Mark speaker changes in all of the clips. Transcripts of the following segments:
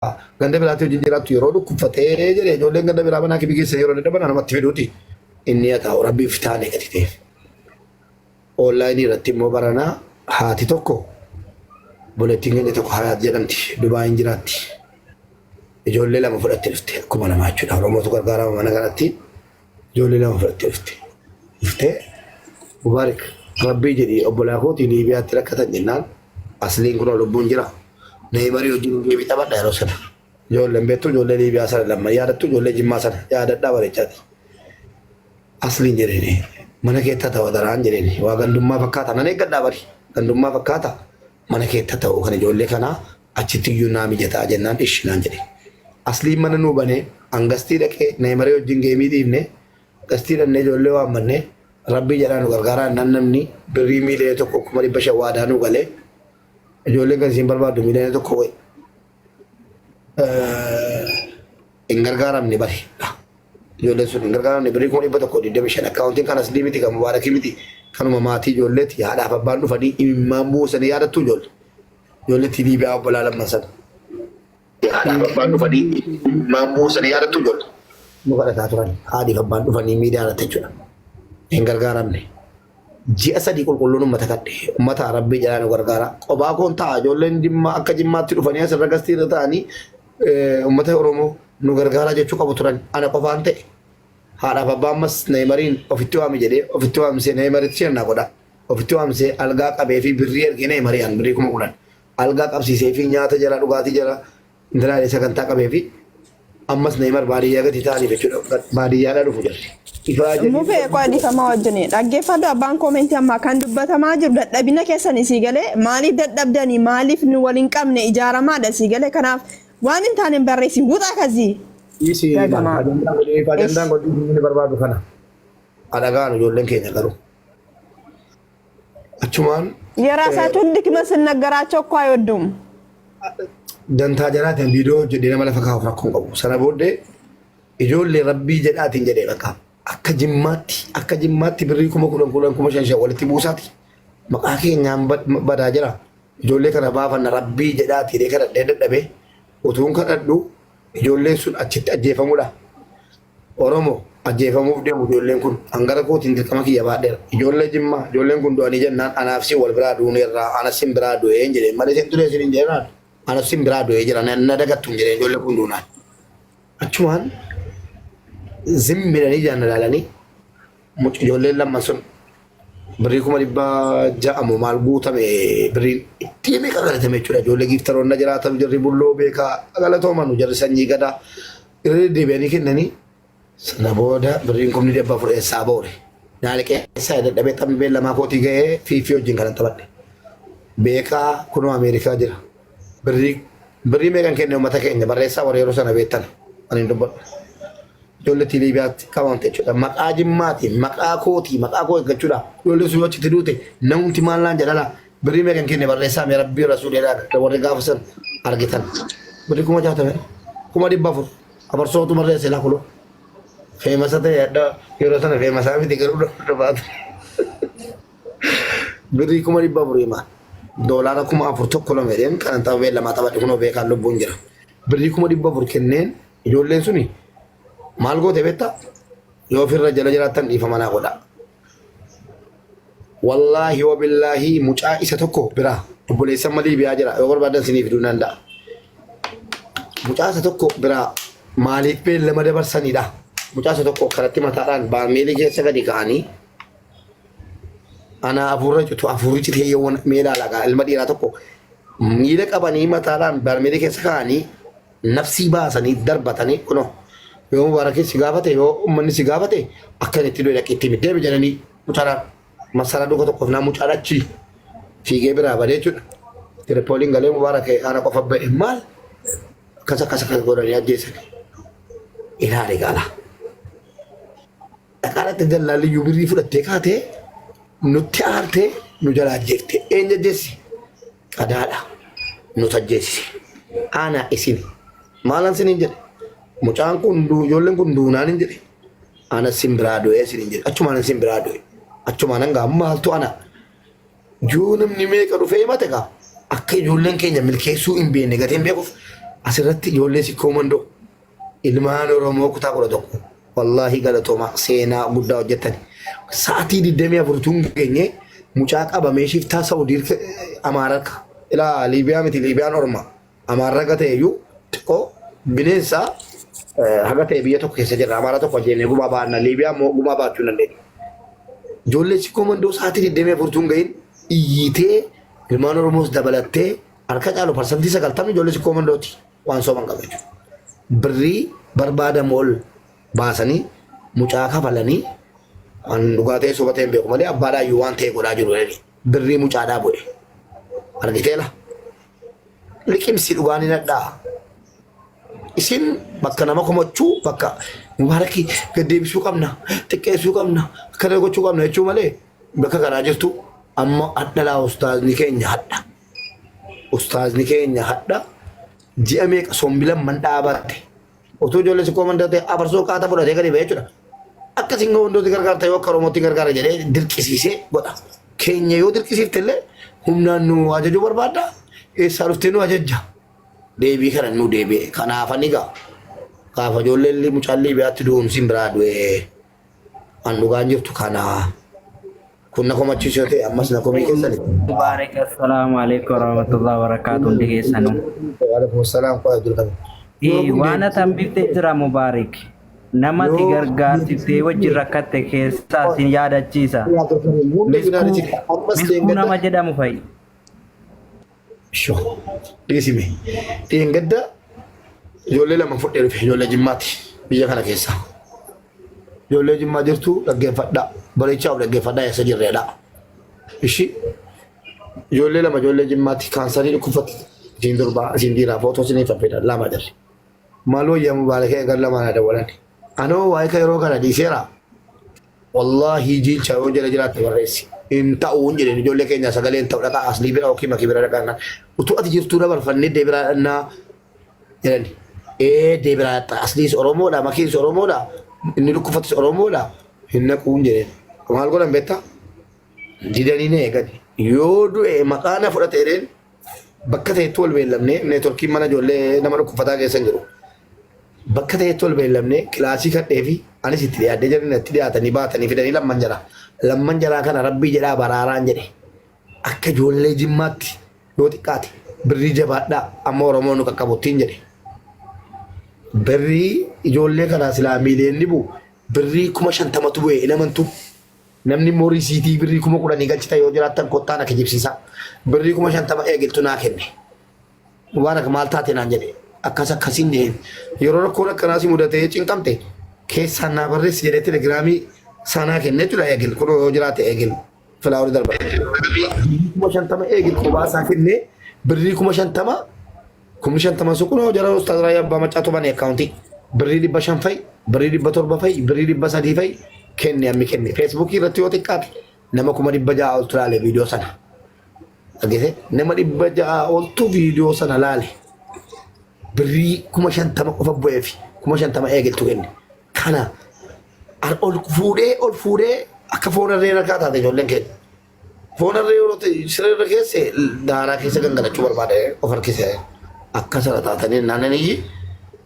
Speaker 1: Ganda biraatti hojii jiraattu yeroo dhukkubfatee jedhee ijoolleen ganda biraa mana hakimii keessa yeroo dadhaban namatti fiduuti. Inni haa taa'u rabbiif taane gadi ta'eef. Onlaayinii irratti immoo baranaa haati tokko bolettiin keenya tokko Hayaat jedhamti Dubaayin jiraatti. Ijoollee lama fudhatte dhufte akkuma namaa jechuudha. Oromootu gargaarama mana kanatti ijoollee lama fudhatte dhufte. Dhuftee Mubaarik rabbii jedhi obbolaa kootii Liibiyaatti rakkatan jennaan asliin kunoo lubbuun jira. Neeymarii wajjin geemii taphadha yeroo sana. Ijoolleen beektu ijoollee Liibiyaa sana lamman yaadattu ijoollee Jimmaa sana yaadadhaa bareechaati. Asliin jedheeni mana keetta ta'u daraan jedheeni waa gandummaa fakkaata nan eeggadhaa bari gandummaa fakkaata mana keetta ta'u kan ijoollee kanaa achitti iyyuu naa mijataa jennaan ishi naan jedhe. Asliin mana nuu banee angastii dhaqee neeymarii wajjin geemii dhiibne gastii dhannee ijoollee waammanne rabbii jedhaa nu gargaaraa jennaan namni birrii 1,500,000 waadaa nuu galee ijoolleen kan isin barbaaddu 1 million wayi hin gargaaramne bari. Ijoolleen sun hin gargaaramne birrii 125,000 akkaawuntiin kan aslii miti kan mubaarakii miti kanuma maatii ijoolleeti haadhaaf abbaan dhufanii imimmaan buusanii yaadattu ijoollee. Ijoollee TV bi'aa obbolaa lamman sana. Haadhaaf abbaan dhufanii imimmaan buusanii yaadattu ijoollee. Nu kadhataa turan haadhiif abbaan dhufanii miidiyaa irratti jechuudha. Hin gargaaramne. Ji'a 3 qulqulluun ummata kadhe. Ummata rabbii jalaa nu gargaara. Qobaa koon ta'a ijoolleen jimmaa akka jimmaatti dhufanii asirra gastii irra ta'anii ummata Oromoo nu gargaaraa jechuu qabu turan. Ana qofaan ta'e. Haadhaaf abbaa ammas Neymariin ofitti waami jedhee ofitti waamsee Neymaritti shirnaa godha. Ofitti waamsee algaa qabee fi birrii ergee Neymarii an birrii 10,000. Algaa qabsiisee fi nyaata jara dhugaatii jara intalaa sagantaa qabee fi ammas Neymar baadiyyaa gadi ta'aniif jechuudha. Baadiyyaadhaa dhufu jarri. Ifaa
Speaker 2: Mufee qo'a dhiifama wajjin dhaggeeffadhu abbaan koomentii ammaa kan dubbatamaa jiru dadhabina keessan isii galee maaliif dadhabdanii maaliif nu waliin qabne ijaaramaadha isii galee kanaaf waan hin taane hin barreessin wuxaa kazii
Speaker 1: Dhiisi
Speaker 2: gagamaa.
Speaker 1: ajandaan godhee ajandaan
Speaker 2: Ish.
Speaker 1: godhee inni barbaadu kana. Adhagaan ijoolleen keenya garuu. Achumaan
Speaker 2: የራሳቸውን ድክመት ስነገራቸው እኮ አይወዱም።
Speaker 1: dantaa jaraatiin viidiyoo hojjedhee nama lafa kaa'uuf rakkoo hin qabu. Sana booddee ijoollee rabbii jedhaatiin jedhee bakka akka jimmaatti akka jimmaatti birrii 10,000 10 5,000 5,000 walitti buusaati. Maqaa keenyaan badaa jira. Ijoollee kana baafanna rabbii jedhaati jedhee kadhadhee dadhabee utuun kadhadhu ijoolleen sun achitti ajjeefamuudha. Oromo ajjeefamuuf deemu ijoolleen kun hangara kootiin dirqama kiyya baadheera. Ijoollee Jimmaa ijoolleen kun du'anii jennaan anaaf sin wal biraa duuneerraa anas sin biraa du'ee hin jedheen malee sin ture sin hin jedheen anas sin biraa du'ee jira na dagattu hin jedheen ijoolleen kun duunaan. Achumaan zim jedhanii jaan ilaalanii ijoolleen lamman sun birrii 600,000 moo maal guutame birriin itti meeqa galatame jechuudha. Ijoollee giiftaroonni jiraatan jarri bulloo beekaa galatoomanu jarri sanyii gadaa irra deddeebi'anii kennanii sana booda birriin 400,000 eessaa boore. Naani keessaa dadhabee taphni beellamaa kootii ga'ee fiifii wajjin kanan taphadhe. Beekaa kunoo Ameerikaa jira. Birrii birrii meeqan kenne uummata keenya barreessaa warra yeroo sana beektan ani hin dubbadhu. Ijoolleetti Liibiyaatti qabamte jechuudha. Maqaa Jimmaatiin, maqaa kootii, maqaa koo eeggachuudha. Ijoolleen sun yoo achitti duute namumti maal naan jedhala. Birrii meeqan kenne barreessaa mee rabbii rasuuleedhaa warri gaafa san argitan. Birrii 60,000, 400,000 abarsootu barreesse laa kuloo. Feemasa ta'e adda yeroo sana feemasaa miti garuu dhabaatu. Birrii 400,000 himaa. Doolaara 4,000 tokko lama jedheen kanan tapha beellamaa taphadhe kunoo beekaan lubbuun jira. Birrii 400,000 kenneen ijoolleen suni maal goote beektaa? Yoo ofirra jala jiraattan dhiifama naa godhaa. Wallaahi wabillaahi mucaa isa tokko biraa obboleessa amma Liibiyaa jira yoo barbaadan sinii fiduu danda'a. Mucaa isa tokko biraa maaliif beellama dabarsanidha. Mucaa isa tokko kanatti mataadhaan baarmeelii keessa gadi ka'anii ana afuurra citu afuurri citee yoo meelaa lagaa ilma dhiiraa tokko miila qabanii mataadhaan baarmeelii keessa ka'anii nafsii baasanii darbatanii kunoo yoo mubaarakii si gaafate yoo ummanni si gaafate akka inni itti du'e dhaqi itti himi deemi jedhanii mucaadhaan masara dhuga tokkoof naa mucaan achi fiigee biraa badee jechuudha. Tiripooliin galee mubaarak ana qofa ba'e maal akkas akkas akkas godhanii ajjeesan ilaali gaala. Dhaqaadhaatti dallaalliyyuu birrii fudhattee kaatee nutti aartee nu jalaa ajjeefte. Eenyu ajjeessi? Qadaadha. Nuti ajjeesise. Ana isin. Maalan siniin jedhe? Mucaan kun ijoolleen kun duunaan hin jedhe. Ana sin biraa du'ee siniin jedhe. Achumaan sin biraa du'e. Achumaan hanga maaltu ana? Yoo namni meeqa dhufee himate gaa akka ijoolleen keenya milkeessuu hin beekne gatiin beekuuf Asirratti ijoollee Sikkoo Mandoo ilmaan Oromoo kutaa 11 wallaahi galatoomaa seenaa guddaa hojjettani. Sa'atii 24 tun geenye mucaa qabamee shiftaa Saudii Amaararka. Ilaa Liibiyaa miti Liibiyaan orma. Amaarra haga ta'e iyyuu xiqqoo bineensa haga ta'e biyya tokko keessa jirra. Amaara tokko ajjeefnee gumaa baanna. Liibiyaa immoo gumaa baachuu hin dandeenyu. Ijoollee Sikkoo Mandoo sa'atii 24 tun gahin iyyitee ilmaan Oromoos dabalattee harka caalu parsantii 90 ijoollee Sikkoo Mandooti waan sooman qabu jechuudha. Birrii barbaadamu ol baasanii mucaa kafalanii waan dhugaa ta'e soba ta'e hin beeku malee abbaadhaa iyyuu waan ta'e godhaa jiru jedhanii birrii mucaadhaa bu'e. Argiteela? Liqimsi dhugaan hin hadhaa. Isin bakka nama komachuu bakka mubaarakii gad deebisuu qabna xiqqeessuu qabna akkana gochuu qabna jechuu malee bakka kanaa jirtu amma hadha laa ustaazni keenya hadha. Ustaazni keenya hadha ji'a meeqa sombi lamman dhaabate. Utuu ijoollee sikkoo mandaa ta'e afarsoo qaata fudhatee gadi ba'e jechuudha. Akka isin hundooti gargaarta yoo akka Oromootti gargaara jedhee dirqisiisee godha. Keenya yoo dirqisiifte illee humnaan nu ajajuu barbaadda. Eessaa dhuftee nu ajajja. Deebii kana nu deebi'e. Kanaaf ani egaa gaafa ijoolleen mucaan Liibiyaatti du'uun sin biraa du'e. An dhugaan jirtu kana. Kun na komachiisu yoo ta'e ammas na komii keessani.
Speaker 3: Mubaarak assalaamu alaikum warahmatullahi wabarakatuh hundi keessanuu.
Speaker 1: Waalaikum salaam wa rahmatullahi. Yoo kun
Speaker 3: Waan ati hambifte jira Mubaarik. Nama ati
Speaker 1: Yoo
Speaker 3: gargaarsiftee wajjin rakkatte keessaa sin yaadachiisa.
Speaker 1: hunda
Speaker 3: Miskuu
Speaker 1: ammas
Speaker 3: miskuu nama jedhamu fa'i.
Speaker 1: Shoo dhiisime. Dheengadda ijoollee lama fudhee dhufe ijoollee Jimmaati biyya kana keessa. Ijoollee Jimmaa jirtu dhaggeeffadhaa. Bareechaa of dhaggeeffadhaa eessa jirreedha. Ishi ijoollee lama ijoollee Jimmaati kaansarii dhukkubfatti isiin durbaa isiin dhiiraa footoo isinii faffida lama jirri. Maal wayyaa mubaarakee eegan lamaan adawwalan. Anoo waa'ee yeroo kana dhiiseera. Wallahi jiilcha yoo jala jiraatte barreessi. Hin ta'u hin jedhin ijoollee keenya sagalee hin ta'u dhaqaa aslii bira yookiin makii bira dhaqaa. Utuu ati jirtuu dabarfannee deebiraa dhannaa jedhani. Ee deebiraa dhaqxa asliis Oromoodha makiis Oromoodha inni dhukkufatis Oromoodha hin naquu hin jedheen. Maal godhan beektaa? Didanii na eegani. Yoo du'e maqaa na fudhate jedheen bakka ta'etti wal beellamnee neetworkiin mana ijoollee nama dhukkufataa keessa hin jiru. Bakka ta'etti wal beellamnee kilaasii kadhee fi anis itti dhiyaadhee jedhan itti dhiyaatanii baatanii fidanii lamman jara. Lamman jaraa kana rabbii jedhaa baraaraan jedhe. Akka ijoollee jimmaatti yoo xiqqaate birrii jabaadhaa amma Oromoo nu qaqqabuttiin jedhe. Birrii ijoollee kanaa silaa miiliyoonni bu'u birrii 50,000tu bu'e hin amantu. Namni immoo risiitii birrii 10,000 galchitan yoo jiraattan kottaa na kijibsiisaa. Birrii 50,000 eegeltu naa kenne. Mubaarak maal taate naan jedhe. Akkas akkasiin jedheen. Yeroo rakkoon akkanaa si mudatee cinqamte keessaan naa barreessi jedhee telegiraamii isaa naa kenne jechuudha eegel. Kunoo yoo jiraate eegel filaawurii darba. Birrii 50,000 eegel kophaa isaa kennee birrii 50,000 50,000 sun kunoo jara Ustaaz Raayyaa Abbaa Maccaatu bane akkaawuntii. Birrii 500 fa'i, birrii 700 fa'i, birrii 300 fa'i kenne hammi kenne. Feesbuukii irratti yoo xiqqaate nama 600,000 oltu laale viidiyoo sana. Dhageesse nama 600 oltu viidiyoo sana laale. Birrii 50,000 qofa bu'eefi 50,000 eegaltu kenne. Kana ol fuudhee akka foon harree rakaa taate ijoolleen keenya. Foon harree yeroo ta'e siree irra keesse daaraa keessa gangalachuu barbaade of harkise. Akka sana taatanii naannanii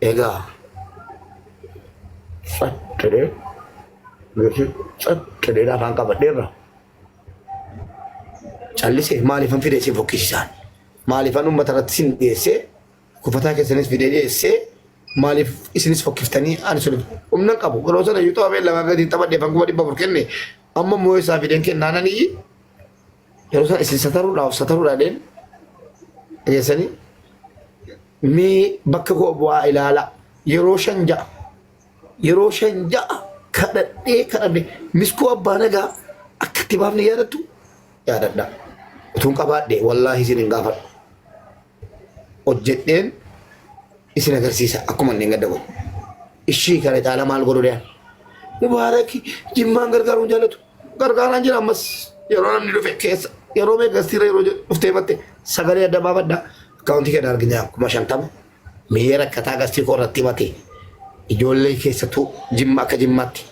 Speaker 1: egaa cat jedhee cat jedhee afaan qabadheerra. Callisee maaliifan fidee isin fokkisiisaan? Maaliifan uummata irratti isin dhiyeessee kufataa keessanis fidee dhiyeessee maaliif isinis fokkiftanii ani sun humna hin qabu. Yeroo sana iyyuu xaabee lama gadi taphadheefan 400,000 kenne amma immoo isaa fideen kennaananii yeroo sana isin sataruudhaaf sataruudhaa deem dhageessanii mee bakka koo bu'aa ilaala yeroo shan ja'a yeroo shan ja'a kadhadhee kadhadhee miskuu abbaa nagaa akka itti baafne yaadattu yaadadha utuun qabaadhe wallaahi isin hin gaafadhu hojjedheen isin agarsiisa akkuma inni gadda godhu. Ishii kana caala maal godhu deeman. Mubaarak jimmaan gargaaruun jaallatu. Gargaaraan jira ammas yeroo namni dhufe keessa yeroo meeqa gastiirra yeroo dhuftee batte sagalee adda baafadha. Akkaawuntii kenna argina 50,000 mee rakkataa gastii koo irratti himate ijoollee keessattuu jimma akka jimmaatti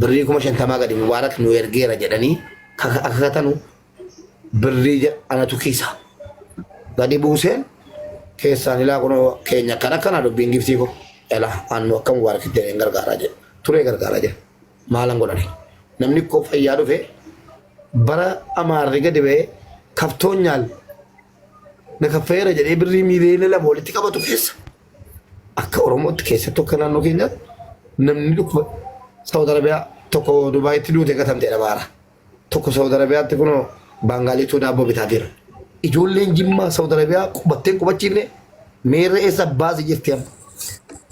Speaker 1: birrii 50,000 gadi Mubaarak nu ergeera jedhanii akka katanu birrii anatu kiisa gadi buuseen Keessaan ilaa kunoo keenya akkana akkana dubbiin giftii koo. Ela annu akka mubaarakitti jedheen gargaaraa jedhe. Turee gargaaraa jira. Maalan godhani. Namni koo fayyaa dhufe bara amaarri gadi ba'ee kaftoonyaal na kaffeera jedhee birrii 2 miiliyoona walitti qabatu keessa. Akka Oromootti keessattuu akka naannoo keenyaatti namni dhukkuba Saawud Arabiyaa tokko Dubaayitti duute gatamteedha baara. Tokko Saawud Arabiyaatti kunoo Baangaaliituu daabboo bitaa jira. Ijoolleen Jimmaa Saawud Arabiyaa qubattee hin qubachiifne meerra eessa baasi jirti amma.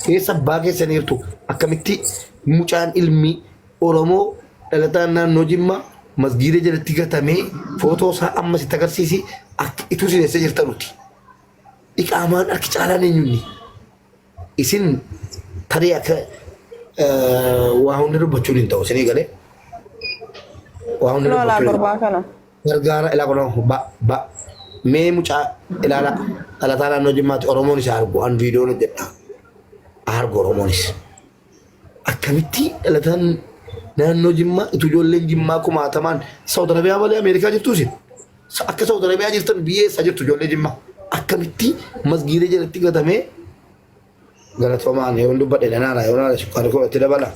Speaker 1: Eessa abbaa keessaniirtu akkamitti mucaan ilmi Oromoo dhalataan naannoo Jimmaa masgiida jalatti gatamee footoo isaa amma sitti agarsiisi akka ituu isin eessa jirtanuti. Iqaamaan harki caalaan eenyunni? Isin tarii akka waa hunda dubbachuun hin ta'u isinii galee. Waa hunda
Speaker 2: Kunoo laa
Speaker 1: dubbachuun hin ta'u.
Speaker 2: gurbaa kana.
Speaker 1: Gargaara ilaa kunoo ba ba mee mucaa ilaala dhalataa naannoo Jimmaatti Oromoon isa argu an viidiyoon hojjedha. Argu Oromoonis. Akkamitti dhalataan naannoo Jimmaa utuu ijoolleen Jimmaa kumaatamaan Saawud Arabiyaa malee Ameerikaa jirtu isin. Akka Saawud Arabiyaa jirtan biyya eessa jirtu ijoollee Jimmaa. Akkamitti masgiida jalatti gatamee galatoomaan yoon dubbadhe nanaara yoon haala sukkaara koo itti dabala.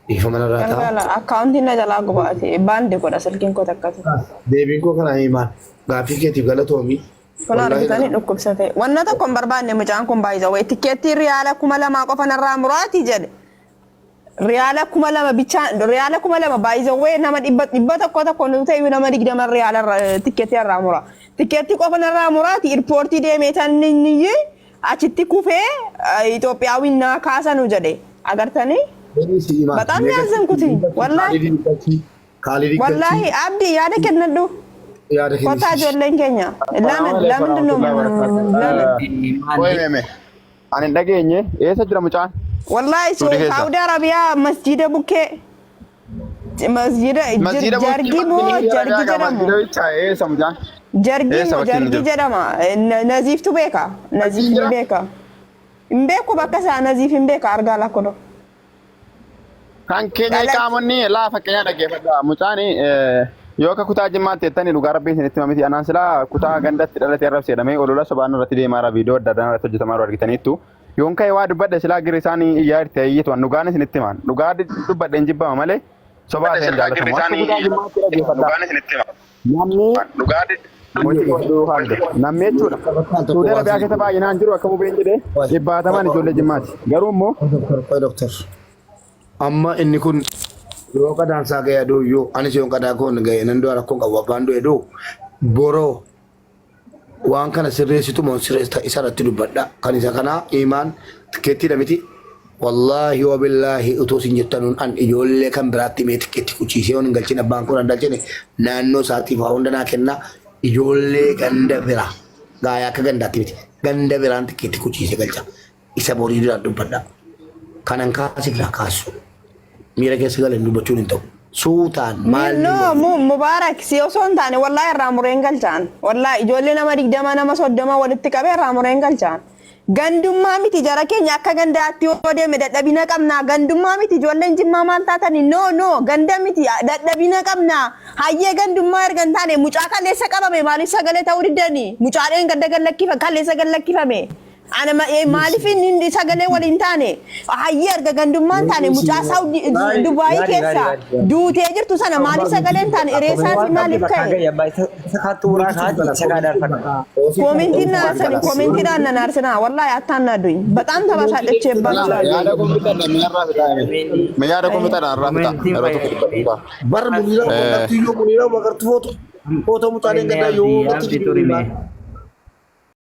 Speaker 1: Dhiifama narraa ta'a.
Speaker 2: Galgala akkaawuntiin na jalaa gubaate baandi godha silkiin koo takkatu.
Speaker 1: Deebiin koo kana himaan gaaffii keetiif galatoomi.
Speaker 2: Kun
Speaker 1: Wallaahi
Speaker 2: argitanii dhukkubsate. Wanna tokko hin barbaanne mucaan kun baay'isa. Wayi tikkeettii riyaala 2000 qofa narraa muraati jedhe. Riyaala 2000 bichaa riyaala 2000 baay'isa wayii nama dhibba dhibba tokko tokko nu ta'e nama 20 riyaala tikkeettii irraa mura. Tikkeettii qofa narraa muraati irpoortii deemee tan inni achitti kufee Itoophiyaawiin naa kaasanu jedhe. Agartanii? በጣም ነው ያዘንኩት ወላሂ
Speaker 1: Kaalidii
Speaker 2: Wallaahi Abdi yaada kennadhu.
Speaker 1: Yaada
Speaker 2: Kottaa
Speaker 1: kennisiisi.
Speaker 2: ijoolleen keenya. Lamin ለምንድን ነው ለምን
Speaker 4: Qoy meeme. Ani hin dhageenye. Eessa jira mucaan?
Speaker 2: Wallahi
Speaker 4: Suudi keessa.
Speaker 2: Saudi Arabiyaa masjiida bukkee masjiida
Speaker 4: Masjiida
Speaker 2: jargii moo jargi jedhamu
Speaker 4: Masjiida bichaa eessa mucaan?
Speaker 2: jargii
Speaker 4: Eessa
Speaker 2: moo
Speaker 4: bakki inni
Speaker 2: jargii
Speaker 4: jiru?
Speaker 2: jedhama Naziiftu beeka Naziif ni
Speaker 4: Jira?
Speaker 2: beeka hin beeku bakka isaa Naziif hin beeka argaa lakkodo
Speaker 4: Kan keenya qaamonni laa fakkeenyaa dhaggeeffadha. Mucaan yoo akka kutaa Jimmaatti jettanii dhugaa rabbiin isinitti hima miti. Anaan silaa kutaa gandatti dhalatee arrabse jedhamee olola sobaan irratti deemaa jira viidiyoo adda addaa irratti hojjetamaa jiru argitaniittu. Yoon ka'e waa dubbadhe silaa girri isaanii iyyaa jirti ayyitu an dhugaan isinitti himan. Dhugaa dubbadhe hin jibbama malee sobaa ta'e hin jaallatamu. Akka kutaa Jimmaatti dhaggeeffadha. Namni namni jechuudha. Suudi Arabiyaa keessa baay'inaan jiru akka bubeen jedhee dhibbaatamaan ijoollee Jimmaati. Garuu immoo
Speaker 1: Doktor. Amma inni kun yoo qadaan isaa ga'e aduu iyyuu anis yoon qadaa koon ga'e nan du'a rakkoon qabu abbaan du'e duu boroo waan kana sirreessitu moo sirreessita isa irratti dubbadha. Kan isa kanaa imaan tikkeettiidha miti. Wallaahi wabillaahi utuu isin jettanuun an ijoollee kan biraatti mee tikkeetti kuchiisee yoon hin galchine abbaan kun an galchine naannoo isaatiif haa hunda naa kenna ijoollee ganda biraa gaayaa akka gandaatti miti ganda biraan tikkeetti kuchiisee galcha isa borii duraan dubbadha. Kanan kaasifna kaasu miira keessa galan dubbachuun hin ta'u. Suutaan maal
Speaker 2: No, Mubaarak si osoo hin taane wallahi irraa mureen galchaan. Wallahi ijoollee nama 20 nama 30 walitti qabee irraa mureen galchaan. Gandummaa miti jara keenya akka gandaatti yoo deeme dadhabina qabna. Gandummaa miti ijoolleen Jimmaa maal taatani? No, no, ganda miti dadhabina qabna. Hayyee gandummaa erga hin taane mucaa kaleessa qabame maaliif sagalee ta'uu diddani? Mucaadheen ganda gallakkifa kaleessa gallakkifame. Ana maaliif inni sagalee waliin taane? Hayyee erga gandummaa hin taane mucaa Saawudii Dubaayii keessa duutee jirtu sana maaliif sagalee hin taane? Reessaas maaliif ka'e? Koomentiin na aarsani koomentiidhaan na aarsinaa wallahi አታናዱኝ። በጣም ተበሳጨቼባችኋለሁ።
Speaker 4: Yaada kompiitara mi'arraa fitaa. Yaada kompiitara irraa fitaa. Yeroo tokko dubbadhu.
Speaker 1: Bar Muniraa magartuu iyyuu Muniraa magartuu footoo footoo mucaaleen gaddaa yoo
Speaker 3: Abdi turime.